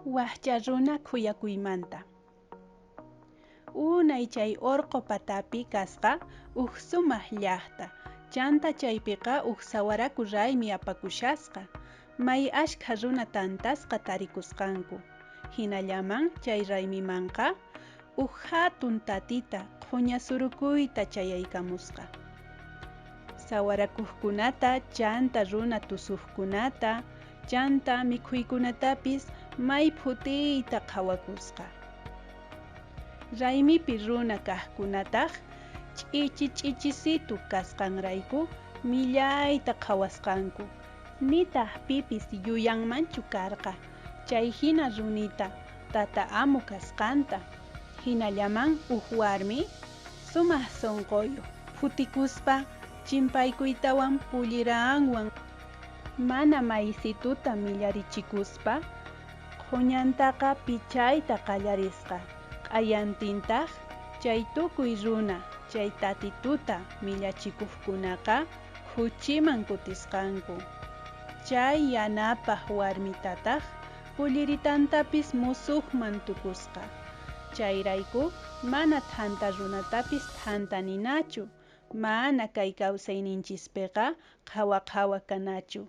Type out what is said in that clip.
Wajcha runa khuyakuymanta. Unay chay orqo patapi kasqa uj sumaj llajta, chanta chaypiqa uj sawaraku raymi apakushasqa, may ashkha runa tantasqa tarikusqanku. Jinallaman chay raymimanqa uj jatun tatita qhuña surukuyta chayaykamusqa. Sawarakujkunata chanta runa tusujkunata chanta mikhuykunatapis may phutiyta qhawakusqa. Raymipi runa kajkunataj ch'ichi ch'ichisitu kasqanrayku millayta qhawasqanku, nitaj pipis yuyanmanchu karqa chay jina runita tata amu kasqanta. Jinallaman uj warmi sumaj sonqoyoj phutikuspa chimpaykuytawan pulliranwan mana maysituta millarichikuspa qhuñantaqa pichayta qallarisqa. Q'ayantintaj chay tukuy runa chay tatituta millachikojkunaqa khuchiman kutisqanku. Chay yanapaj warmitataj pulliritantapis mosojman tukusqa. Chayrayku mana thanta runatapis thanta ninachu, mana kay kawsayninchispeqa qhawa qhawa kanachu.